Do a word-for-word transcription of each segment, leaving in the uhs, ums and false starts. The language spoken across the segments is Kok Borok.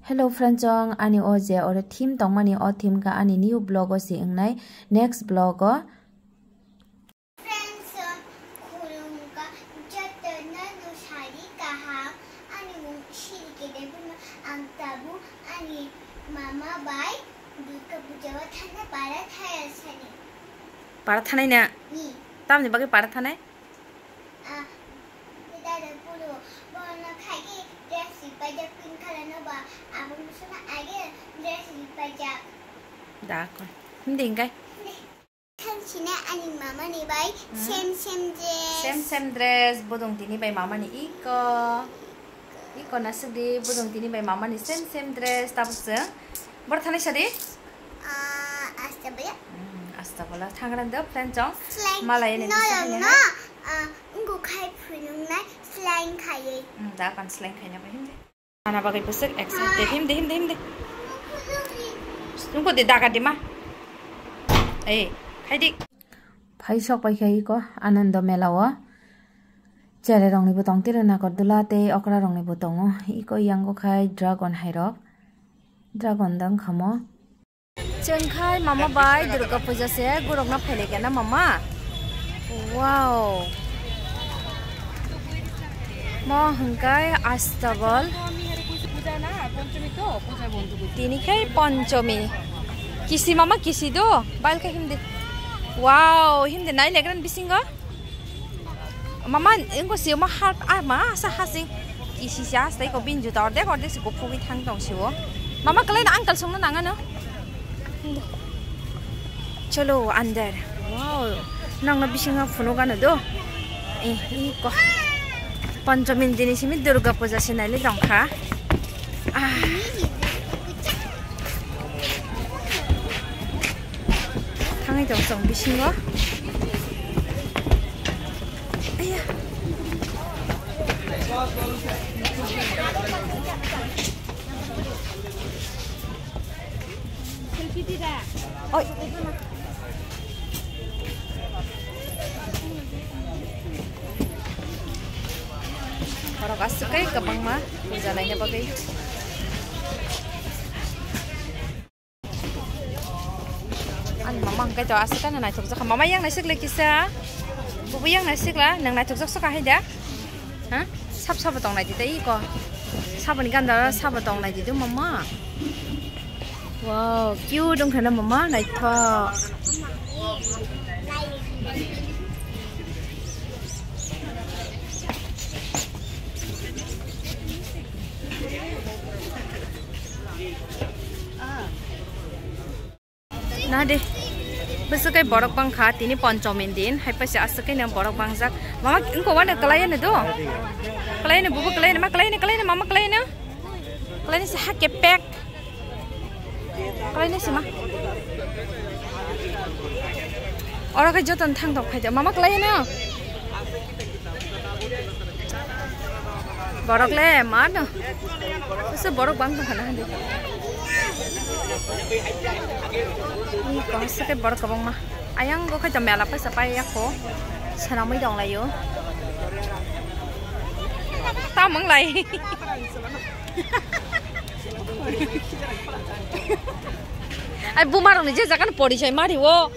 Hello friends, chong ani o je oro theme tongmani, o theme ka ani new vlog o si wngnai, next vlog o. Friends, chong khulumkha jotono no sari kaham, ani mung Siri Kede Buma, ang tabuk ani mama bai Durga Puja o thangna para thaya sani. Para thanai na? Ni. Tamni bagwi para thanai? Ah, dada puro, bono khai ke dress ripajak pink color no ba, abo musuna age dress ripajak. Da kon. Hindi ingkai. Hindi. Khansina ani mama ni bai Hmm. same same dress. Same same dress, budong tini bai mama ni iko. Iko nasik di, budong tini bai mama ni same same dress, tabuk se. Bor thanai sadi? Ah, asta baya. Hmm, asta bola thangra do friend chong. Slime. Malai ni no, bisa no, hini no. Hai. Ah, ungu khai phunung nai slime khaiye. Hmm, da kan slime khaina bai hindi. Ana bagwi bwswk excited. Himdi, himdi, himdi. Nungkho de daga de ma. Ei, khaidi. Phai sok pai khai iko Anando Mela o. Cherai rokni bo tong tiro, Nagordula tei okra rokni bo tongo. Iko yango khai dragon hai rok. Dragon dang khamo. Chwng khai mama bai Durga Puja se gurokna phailai kena mama. Wow. Mo hwnkhe Astabol. Tini khai Ponchomi. Kisi mama kisi do. Bail khe himdi. Wow, himdi nai lekran bisingo. Mama, engko sio ma har, ah, ma, sa hasing. Isi sa, sa, ko bin juta ordek, ordek si ko phugi thang tong sio. Mama, kalai na uncle song na nang ano. Cholo, under. Wow. Nang na bising ha phunuk ano do. Eh, iko. Panchami dini simi Durga Puja sinai le tong kha. Ah. Thangwi tong chwng bisingo. Aiya. Oi. Borok aswk kai kwbangma puja naina bagwi. Ani mama hwnkhe to aswk khe naithok jakha. Mama yang naisik le kisa. Bubu yang naisik la, nang naithok jak sokha hai da. Ha? Sab sabo tong nai di tei ko. Saboni ganda sabo tong nai di do mama. Wow, cute wngkha na mama, naithok. Na de. Bwswk kai borok bang kha, tini ponchomi din, hai paisa aswk kai nang borok bangjak. Mama, wngkha wano kwlai ano do? Kwlai ano, bubu kwlai ano, ma kwlai ano, kwlai ano, mama kwlai ano? Kwlai ano se ha kepek. Kwlai ano se ma. Oro khe joto no thang tong khai de. Mama kwlai ano? Borok le ma no. Bwswk borok bang tong khana hindi. Ni kong se khe borok kwbangma. Ayang go khe to mela paisa pai ya kho. Swnamwi tong laio. Tamung lai. Ai buma rok ni je jaga ni pori jai mari o.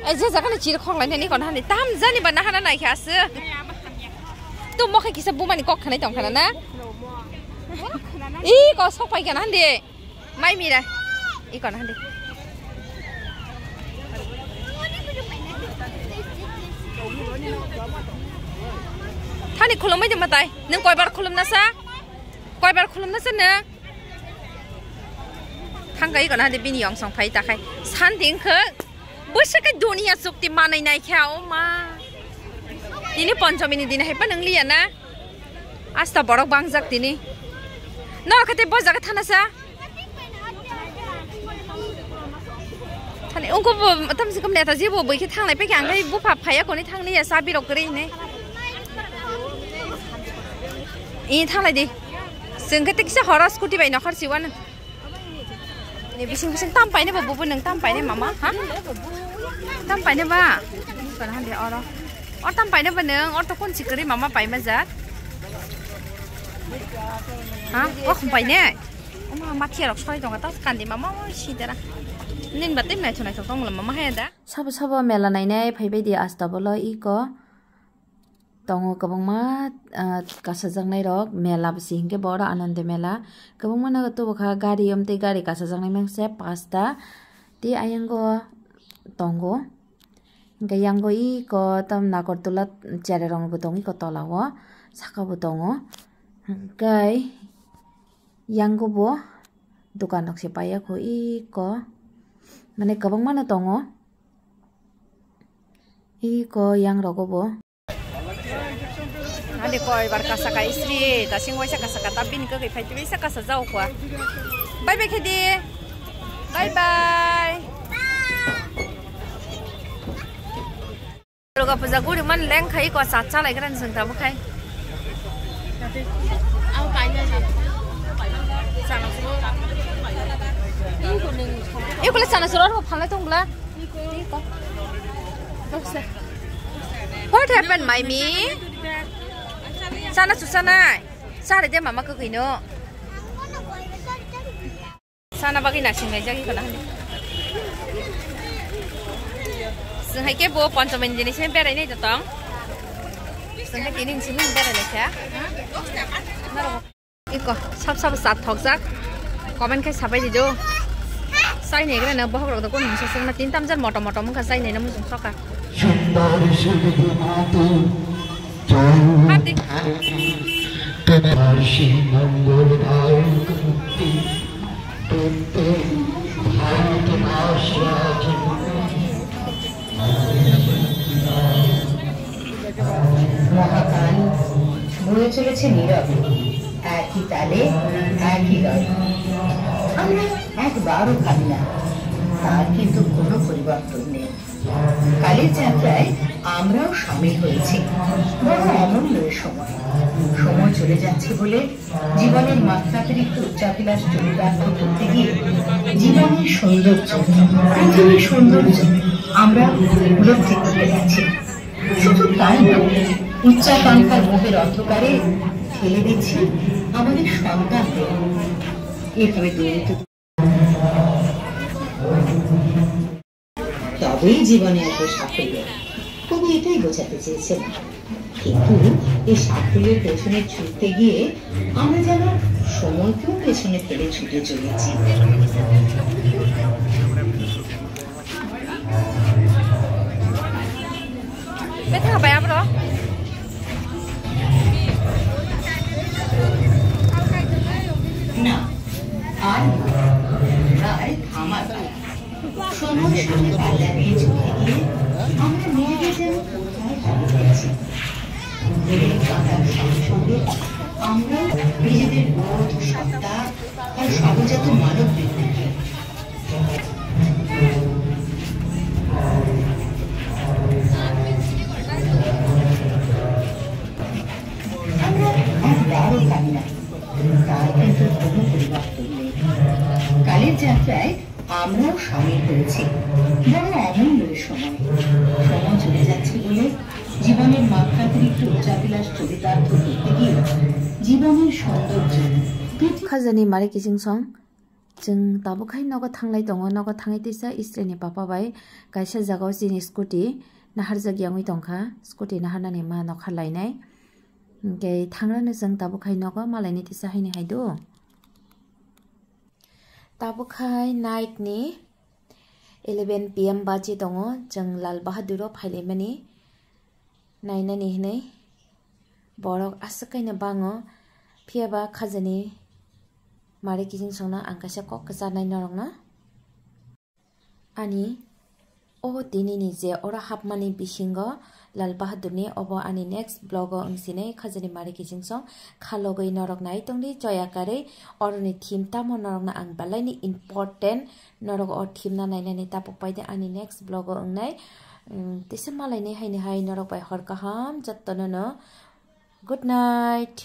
Ai je jaga ni chir khok lai ni kon hani tam jani ba nahana nai khe aswk. Tu mokhe kisa bumani kok khanai tong khana na? Ih, kok sok pai khana handi. Mai mira. Ih, kok handi. Thani khulumai de matai. Nung koibar khulumna sa? Koibar khulumna sa nung? Thangkai kono hadi bini yong song phai takhai. Santi wngkha. Bwswk khe duniya chukti manwi naikha, o ma. Tini ponchomi ni din hai phano wngliya na? Asta borok bangjak tini. No khe tei bo jaga thana sa? Thani wngkha bo tamsi kum neta jibo bwikhe thanglai phai khe ang khai bupha phaiya koni thangliya chabi rok kwrwi hinwi. I thanglai di. Chwng khe tei kisa horo scooty bai nokhor siwano. Ni bising bising tam paine bo bubu nung tam paine mama, ha? Tam paine ba? Kono hande oro. Or tam paine ba nung, or to kon sikri mama pai majak. Ha? O khum paine? Oma, ma khiya rok soi tongo, ta kandi ma, ma, ma, si dera. Nin ba tei naithok naithok tong mama haya da. Sabo sabo mela nainai phaibai di asta bolo iko. Tongo kwbangma, ah, kasajaknai rok, mela bwsi hinkhe bo oro Anande mela. Kwbangma no tubukha gari, omtwi gari kasajaknai mangse pasta. Tei ayang o tongo. Hinkhe yang o iko tam Nagartula cherai rok bo tongo iko tola o, saka bo tongo. Hinkhe yang o bo dokan rok se paiyakho iko, mane kwbangma no tongo iko yang rogo bo. Ani koi bar kasa ka istri, ta sing waisa kasa ka, ta bini kwkwi phai twi waisa kasa jao kwa. Bye bye khedi. Bye bye. Durga puja guri man leng khai ko cha cha lai gran sung ta bukhai. Ikule chana suro ro phalai tong bla. What happened, my me? Sana susanai. Sare de mama ko kino. Sana bagwi naising laijak iko na hwnwi. Chwng hai khe bo Pancham Indini se berai nai tong. Chwng hai tini simi berai lai kha. Iko sab sab sat thokjak. Comment khai sabai di do. Sai ne gra na bohok rok do kun mungsa sung na tin tam jar motom motom wngkha sai ne na mujung soka. মহাকাল বয়ে চলেছে নীরবে, একই তালে, একই লয়ে। আমরা একবারও ভাবি না, তার কিন্তু কোনো পরিবর্তন নেই। কালের যাত্রায় আমরাও সামিল হয়েছি, বড় অমূল্য এ সময়। সময় চলে যাচ্ছে বলে জীবনের মাত্রাতিরিক্ত উচ্চাভিলাষ চরিতার্থ করতে গিয়ে জীবনের সৌন্দর্য, পৃথিবীর সৌন্দর্য আমরা উপলব্ধি করতে পারছি। শুধু তাই নয়, উচ্চাকাঙ্ক্ষার মোহের অন্ধকারে ফেলে দিচ্ছি আমাদের সন্তানদের। এভাবে দৌড়িতে তবেই জীবনে আসবে সাফল্য। কবি এটাই বোঝাতে চেয়েছেন। কিন্তু এই সাফল্যের পেছনে ছুটতে গিয়ে আমরা যেন সময়কেও পেছনে ফেলে ছুটে চলেছি। Betha bai abro. না, আর না, আর থামা যায় না। সময়ের সঙ্গে পাল্লা দিয়ে চলতে গিয়ে আমরা নিজেদের যেন কোথায় হারিয়ে গেছি। দিনের পাতার সঙ্গে সঙ্গে আমরাও নিজেদের বোধ, সত্তা আর সহজাত মানব বৃত্তিকে আমরা একবারও থামি না। তার কিন্তু কোনো পরিবর্তন নেই। কালের যাত্রায় আমরাও সামিল হয়েছি। বড় অমূল্য এ সময়। সময় চলে যাচ্ছে বলে জীবনের মাত্রাতিরিক্ত উচ্চাভিলাষ চরিতার্থ করতে গিয়ে জীবনের সৌন্দর্য পৃথিবী Khajani mari kiching song. Chwng tabuk khai nogo thanglai tongo, nogo thangwi tisa istri ni papa bai kaisa jagao chini scooty naharjak yangwi tongkha, scooty naharnani ma nokha lainai. Hinkhe thangrano chwng tabuk khai nogo malaini tisa haini hai do. Tabuk khai night ni eleven P M baji tongo, chwng Lal Bahadur o phailaimani nainani hinwi. Borok aswk kaino bango, phiyaba khajani mari kiching songno ang kaisa kok kwcharnai norokno. Ani o tinini je oro hapmani bisingo Lal Bahadurni, obo ani next vlog o wngsinai khajani mari kiching song khalogwi norok nai tongdi choya karwi oroni theme tamo norokno ang belaini important norok o theme na nainani tapuk paide ani next vlog o wngnai. Tisa malainai haini hai norok bai hor kaham jottono no good night.